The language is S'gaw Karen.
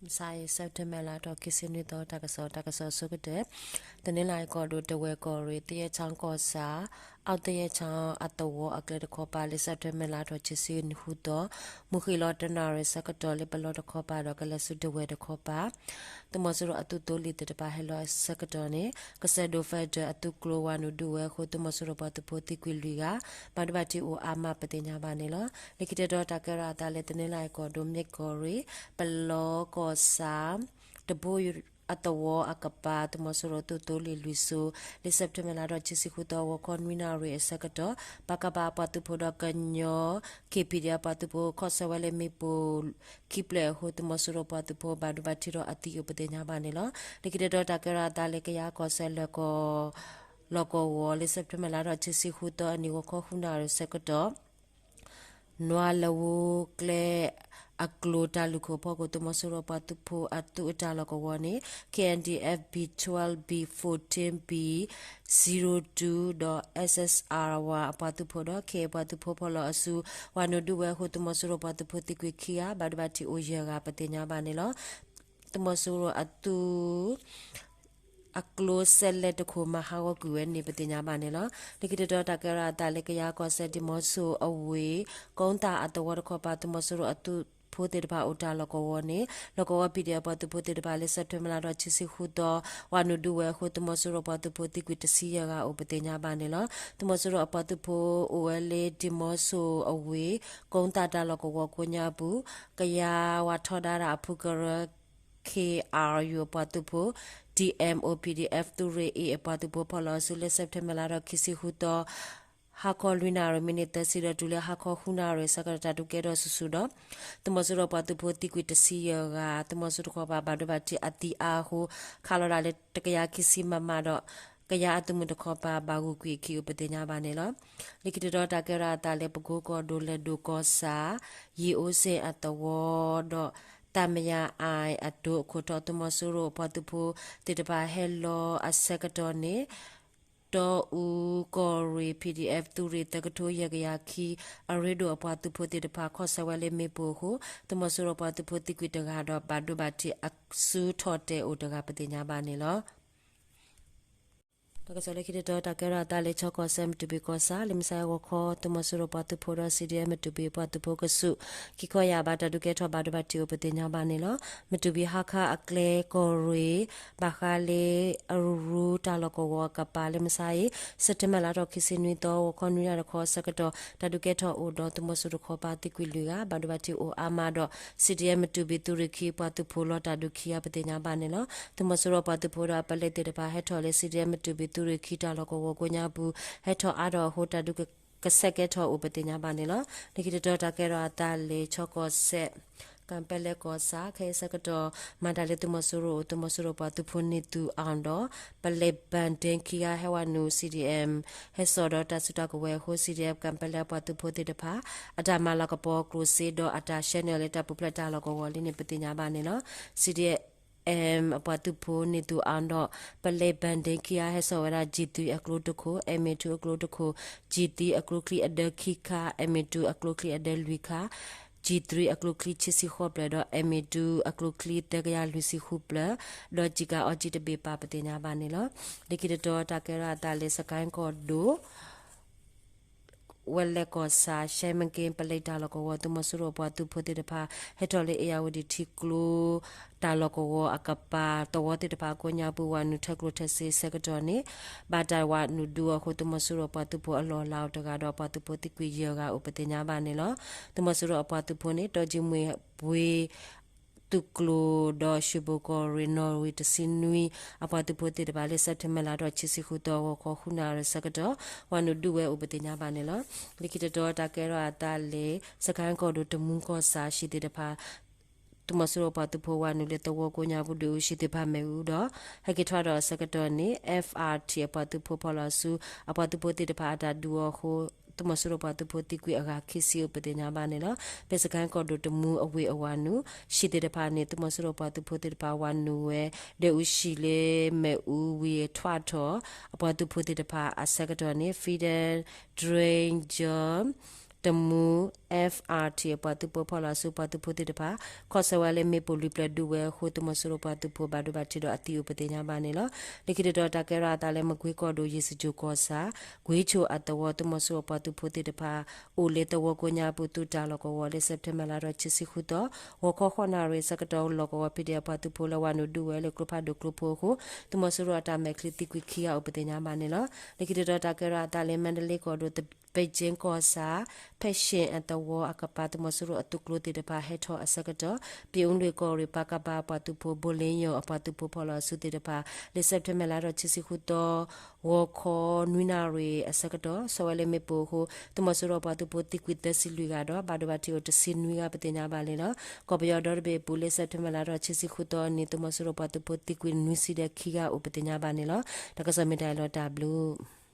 မုၢ်ဆါအံၤ September လါထီၣ်ခံဆံနွံသီ တၢ်ကစီၣ်, တၢ်ကစီၣ်အဆိကတၢၢ်, တနီသရံၣ်ကီၢ်ဒိၣ် တဝဲၢ်ကီၢ်ရ့ၣ် သယဲၣ်ချီကီၢ်ဆၣ် အီသယဲၣ်ချီအသဝီအကျဲတခီပၤ လၢ September လါထီၣ်ခံဆံဃုသီ မုၢ်ဃ့ၢ်လီၤတနၣ်ရံၣ်ဆၢကတီၢ် လၢပလီတခီပၤဒီးကလဲၤဆူတဝဲၢ်တခီပၤ သုးမီၤစိရိၤအသုးသိလ့ၣ်သ့ၣ်တဖၣ်ဟဲလီၤအဆၢကတီၢ်န့ၣ် ကစၢၢ်ဒိၣ် Fighter အသုးကျိၤဝးနုာ်ဒုးဝဲအဃိ သုးမီၤစိရိၤပှၤသုးဖိသံကွံာ်လွံၢ်ဂၤ ဘၣ်ဒိဘၣ်ထံးအိၣ်အါမးပသ့ၣ်ညါဘၣ်န့ၣ်လီၤ. လၢခံတတီၤတၢ်ကဲထီၣ်အသးလၢတနီသရံၣ်ကီၢ်ဒိၣ် မ့ၢ်ကီၢ်ရ့ၣ် ပလီကီၢ်ဆၣ် တဘိယူၢ်အသဝီအကပၤ သုးမီၤစိရိၤသုးသိလ့ၣ်လွံၢ်စိၤ လၢ September လါထီၣ်ခံဆံဃုသီ ဂီၤခီနွံနၣ်ရံၣ်အဆၢကတီၢ် ပကဖပှၤသုးဖိဒီးကညီ KPD အပှၤသုးဖိ ခီၣ်ဆၢဝဲလၢမ့ၣ်ပိၢ်ခံဖျၢၣ်အဃိ သုးမီၤစိရိၤပှၤသုးဖိဘၣ်ဒိဘၣ်ထံးဒီးအသံအိၣ်ပသ့ၣ်ညါဘၣ်န့ၣ်လီၤ. လၢခံတတီၤတၢ်ကဲထီၣ်အသးလၢကယၤကီၢ်စဲၣ် လီၢ်ကဝီၤလၢ September လါထီၣ်ခံဆံဃုသီအနံၤ ဂီၤခီဃုနၣ်ရံၣ်ဆၢကတီၢ် နွါလဝိကျဲအကျိၤတၢ်လုၢ်ခိၣ်ဖီခိၣ် သုးမီၤစိရိၤပှၤသုးဖိအသုးအတၢ်လီၢ်ကဝီၤန့ၣ် KNDF B twelve B fourteen B zero two ဒီး SSR ဝါအပှၤသုးဖိဒီး K ပှၤသုးဖိဖီၣ်လီၤအစု ဝးနုာ်ဒုးဝဲအဃိ သုးမီၤစိရိၤပှၤသုးဖိသံကွံာ်ခံဂၤ ဘၣ်ဒိဘၣ်ထံးအိၣ်ယဲၢ်ဂၤပသ့ၣ်ညါဘၣ်န့ၣ်လီၤ. သုးမီၤစိရိၤအသုး အကျိစဲးလဲးတခိၣ်မၤဟးဂီၤကွံာ်ဝဲန့ၣ် ပသ့ၣ်ညါဘၣ်န့ၣ်လီၤ. လၢခံတတီၤတၢ်ကဲထီၣ်အသးလၢကယၤကီၢ်စဲၣ် ဒံၣ်မီဆိၣ်အဝ့ၢ် ကိသၣ်အသဝီတခီပၤ သုးမီၤစိရိၤအသုးဖိသ့ၣ်တဖၣ်အိၣ်တၢ်လီၢ်ကဝီၤန့ၣ် လီၢ်ကဝီၤ PDF ပှၤသုးဖိသ့ၣ်တဖၣ်လၢ September လါထီၣ်ခံဆံဃုသီ ဝးနုာ်ဒုးဝဲအဃိ သုးမီၤစိရိၤပှၤသုးဖိသံကွံာ်တဆံယဲၢ်ဂၤအိၣ်ပသ့ၣ်ညါဘၣ်န့ၣ်လီၤ. သုးမီၤစိရိၤအပှၤသုးဖိအိၣ်ဝဲလၢဒံၣ်မီဆိၣ်အဝ့ၢ် ကိသၣ်တၢ်လီၢ်ကဝီၤကိးညါပူၤ ကယၤဝးထီဒါတၢ်အဖုကရၢ KRU အပှၤသုးဖိ D M O P D F သုးရ့ၣ်အ့ၣ် အပှၤသုးဖိဖီၣ်လီၤအစုလၢ September လါထီၣ်ခံဆံဃုသီ ဟါခီလွံၢ်နၣ်ရံၣ် မံးနံးသၢဆံဒီးတုၤလၢဟါခီဃုနၣ်ရံၣ်ဆၢကတီၢ် တၢ်ဒုးကဲထီၣ်ဆူၣ်ဆူၣ်ဒီး သုးမီၤစိရိၤပှၤသုးဖိသံကွံာ်တဆံယဲၢ်ဂၤ သုးမီၤစိရိၤတခီပၤဘၣ်ဒိဘၣ်ထံးအသံအါအဃိ ခးလီၤဒၣ်လၢတကယၤခံဆံ မမ ဒီး ကယၤအသုးမုၢ်တခီပၤဘၣ်ဂုာ်ကွံာ်အခံအိၣ်ပသ့ၣ်ညါဘၣ်န့ၣ်လီၤ. လၢခံတတီၤတၢ်ကဲထီၣ်အသးလၢ ပကိကီၢ်ဒိၣ်လဲၤဒိၣ်ကီၢ်ဆၣ် ယံၤအိစ့ၣ်အသဝီဒီး သၣ်မယၤအၣ်အဒိအခိၣ်ထီၣ် သုးမီၤစိရိၤပှၤသုးဖိသ့ၣ်တဖၣ်ဟဲလီၤအဆၢကတီၢ်န့ၣ် တီအူကီၢ်ရ့ၣ် PDF သုးရ့ၣ်သၢကထိယဲၢ်ကယၤခံ အရ့ဒိၣ်အပှၤသုးဖိသ့ၣ်တဖၣ် ခီၣ်ဆၢဝဲလၢမ့ၣ်ပိၢ်အဃိ သုးမီၤစိရိၤပှၤသုးဖိသံကွံာ်တဂၤဒီး ဘၣ်ဒိဘၣ်ထံးအစုထီၣ်တဲာ်အိၣ်တဂၤပသ့ၣ်ညါဘၣ်န့ၣ်လီၤ. တၢ်ကစီၣ်လၢခံတတီၤ တၢ်ကဲထီၣ်အသးလၢ ခၠီကီၢ်စဲၣ် မတူပီၤကီၢ်ဆၣ် လၢမုၢ်ဆါအံၤဂီၤခီ သုးမီၤစိရိၤပှၤသုးဖိဒီး C D F မတူပီၤပှၤသုးဖိကဆူး ခံခီယာ်ဘး တၢ်ဒုးကဲထီၣ်ဘၣ်ဒိဘၣ်ထံးအိၣ်ပသ့ၣ်ညါဘၣ်န့ၣ်လီၤ. မတူပီၤဟါခါအကျဲကီၢ်ရ့ၣ် ဘၣ်ဃးလၢအရူတၢ်လီၢ်ကဝီၤအကပၤ လၢမုၢ်ဆါအံၤ September လါထီၣ်ခံဆံနွံသီ ဂီၤခီနွံနၣ်ရံၣ်တခီအဆၢကတီၢ် တၢ်ဒုးကဲထီၣ်အိၣ်ဒီး သုးမီၤစိရိၤတခီပၤသံကွံာ်လွံၢ်ဂၤ ဘၣ်ဒိဘၣ်ထံးအိၣ်အါမးဒီး C D F မတူပီၤသုးရ့ၣ်ခံ ပှၤသုးဖိလီၤတၢ်ဒုးခံဂၤပသ့ၣ်ညါဘၣ်န့ၣ်လီၤ. သုးမီၤစိရိၤပှၤသုးဖိဒီးအပလဲသ့ၣ်တဖၣ် ဟဲထီၣ်လၢ C D F မတူပီၤသုးရ့ၣ်ခံတၢ်လီၢ်ကဝီၤကိးညါပူၤ ဟဲထီၣ်အါထီၣ်အဃိ တၢ်ဒုးကဆဲးကဲထီၣ်အိၣ်ပသ့ၣ်ညါဘၣ်န့ၣ်လီၤ. လၢခံတတီၤတၢ်ကဲထီၣ်အသးလၢ ခၠီကီၢ်စဲၣ် ကၣ်ပဲလဲကီၢ်ဆၣ် ခဲအံၤဆၢကတီၢ် မၤတၢ်လၢသုးမီၤစိရိၤအိၣ် သုးမီၤစိရိၤပှၤသုးဖိန့ၢ်သုးအါဒီး ပလဲဘၣ်ဒ့ခံဂၤဟဲဝးနုာ် C D M ဟဲစိာ်ဒီးတၢ်စုတၢ်ကဝဲၤအဃိ C D F ကၣ်ပဲလဲအပှၤသုးဖိသ့ၣ်တဖၣ် အတၢ်မၤလၤကပီၤကျိၣ်စ့ဒီးအတၢ်ဆှၢန့ၢ်အီၤလၢတၢ်ပူၤဖျဲးတၢ်လီၢ်ကဝီၤလံန့ၣ် ပသ့ၣ်ညါဘၣ်န့ၣ်လီၤ. C D M အပှၤသုးဖိန့ၢ်သုးအါဒီး ပလဲဘၣ်ဒ့ခံဂၤဟဲစိာ်ဝဲဒၣ် G three အကျိတခိၣ် M A two အကျိတခိၣ် G three အကျိချံအဒၢခံခါ M A two အကျိချံအဒၢလွံၢ်ခါ G three အကျိချံခံဆံဃိးဖျၢၣ်ဒီး M A two အကျိချံသၢကယၤလွံၢ်ဆံဃုဖျၢၣ် ဒီးကျည်ကာအင်္ကျီတဘ့ၣ်ပာ်ပသ့ၣ်ညါဘၣ်န့ၣ်လီၤ. လၢခံတတီၤတၢ်ကဲထီၣ်အသးလၢ စကဲၣ်ကီၢ်ဒိၣ် ဝဲလဲၣ်ကီၢ်ဆၣ် ရှဲမက့ပလဲတၢ်လီၢ်ကဝီၤ သုးမီၤစိရိၤအပှၤသုးဖိသ့ၣ်တဖၣ် ဟဲထီၣ်လၢ အ့ၣ်ယၣ်ဝတံၣ်ထံကျိ တၢ်လီၢ်ကဝီၤအကပၤ သဝီသ့ၣ်တဖၣ်အကိးညါပူၤ ဝးနုာ်ထၢကျိထၢစ့ဆၢကတီၢ်န့ၣ် ဘၣ်တၢ်ဝးနုာ်ဒုးအဃိ သုးမီၤစိရိၤအပှၤသုးဖိအလီၢ်အလၤအိၣ်တဂၤဒီး အပှၤသုးဖိသံကွံာ်ယဲၢ်ဂၤအိၣ်ပသ့ၣ်ညါဘၣ်န့ၣ်လီၤ. သုးမီၤစိရိၤအပှၤသုးဖိန့ၣ် တီကၠံမွ့ၢ်ဘှ့ သုးကျိၤဒီး ၡူဘိၣ်ကီၢ်ရ့ၣ် နီၣ်ဂံၢ်တဆံနွံ အပှၤသုးဖိသ့ၣ်တဖၣ်လၢ September လါထီၣ်ခံဆံဃုသီ ဂီၤခီဃုနၣ်ရံၣ်ဆၢကတီၢ် ဝးနုာ်ဒုးဝဲအိၣ်ပသ့ၣ်ညါဘၣ်န့ၣ်လီၤ. လၢခံတတီၤတၢ်ကဲထီၣ်အသးလၢ စကဲၣ်ကီၢ်ဒိၣ်တမူကီၢ်ဆၣ် ဟံၣ်သ့ၣ်တဖၣ် သုးမီၤစိရိၤပှၤသုးဖိဝးနုာ်လၢသဝီကိးညါပူၤ ဒုးအူဟံၣ်သ့ၣ်တဖၣ်မ့ၣ်အူဒီး ဟဲက့ၤထီၣ်ဒီးအဆၢကတီၢ်န့ၣ် F R T အပှၤသုးဖိဖီၣ်လီၤအစု အပှၤသုးဖိသ့ၣ်တဖၣ်အတၢ်ဒုးအီၤအဃိ သုးမီၤစိရိၤပှၤသုးဖိသံကွံာ်အဂၤခံဆံအိၣ်ပသ့ၣ်ညါဘၣ်န့ၣ်လီၤ. ဖဲစကဲၣ်ကီၢ်ဒိၣ်တမူအဝ့ၢ်အဝးနုာ် ဟံၣ်သ့ၣ်တဖၣ်န့ၣ် သုးမီၤစိရိၤပှၤသုးဖိသ့ၣ်တဖၣ်ဝးနုာ်ဝဲ ဒုးအူဟံၣ်လၢမ့ၣ်အူဝံၤထွးထီၣ် အပှၤသုးဖိသ့ၣ်တဖၣ်အဆၢကတီၢ်န့ၣ် Federal Ranger သမူ F R T အပှၤသုးဖိဖီၣ်လီၤအစုပှၤသုးဖိသ့ၣ်တဖၣ် ခီၣ်ဆၢဝဲလၢမ့ၣ်ပိၢ်လွံၢ်ဖျၢၣ်ဒုးဝဲအဃိ သုးမီၤစိရိၤပှၤသုးဖိဘၣ်ဒိဘၣ်ထံးဒီးအသံအိၣ်ပသ့ၣ်ညါဘၣ်န့ၣ်လီၤ. လၢခံတတီၤတၢ်ကဲထီၣ်အသးလၢမကွ့ကီၢ်ဒိၣ် ယ့ၣ်စကြိၣ်ကီၢ်ဆၣ် ကွ့ၤဆိၣ်အသဝီ သုးမီၤစိရိၤပှၤသုးဖိသ့ၣ်တဖၣ် အိၣ်လၢသဝီကိးညါအပူၤ သုးတၢ်လီၢ်ကဝီၤလၢ စဲးပထ့ဘၢၣ်လါထီၣ်ခံဆံဃုသီ ဂီၤခီဃိးနၣ်ရံၣ်အဆၢကတီၢ် လီၢ်ကဝီၤ P D F ပှၤသုးဖိလၢဝၤနုာ်ဒုးဝဲလၢကျိဖးဒိၣ်ကျိဖိအဃိ သုးမီၤစိရိၤအတၢ်မဲာ်ချံသံကွံာ်ခံဂၤအိၣ်ပသ့ၣ်ညါဘၣ်န့ၣ်လီၤ. လၢခံတတီၤတၢ်ကဲထီၣ်အသးလၢ မါဒလ့ကီၢ်ဒိၣ် ပ့ကၠ့ကီၢ်ဆၣ် ဖဲၣ်ရှ့ၣ်အသဝီအကပၤ သုးမီၤစိရိၤအသုးကျိၤသ့ၣ်တဖၣ်ဟဲထီၣ်အဆၢကတီၢ် ပၠ့ၣ်အူလွံၢ်ကီၢ်ရ့ၣ် ပကဖ အပှၤသုးဖိ ဘိလ့ယိၤအပှၤသုးဖိဖီၣ်လီၤအစုသ့ၣ်တဖၣ် လၢ စဲးပထ့ဘၢၣ်လါထီၣ်ခံဆံဃုသီ ဂီၤခီနွံနၣ်ရံၣ်အဆၢကတီၢ် ဆှၢဝဲလၢမ့ၣ်ပိၢ်အဃိ သုးမီၤစိရိၤပှၤသုးဖိသံကွံာ်သၢဆံလွံၢ်ဂၤဒီး ဘၣ်ဒိဘၣ်ထံးအိၣ်တဆံနွံဂၤပသ့ၣ်ညါဘၣ်န့ၣ်လီၤ. ကီၢ်ပယီၤဒီတဘ့ၣ်အပူၤလၢ စဲးပထ့ဘၢၣ်လါထီၣ်ခံဆံဃုသီန့ၣ် သုးမီၤစိရိၤပှၤသုးဖိသံကွံာ်နွံဆံဒီးခံဂၤအိၣ်ပသ့ၣ်ညါဘၣ်န့ၣ်လီၤ. တၢ်ကစီၣ်မ့ၢ်တၢ်အံၤလီၤ တၢ်ဘျုး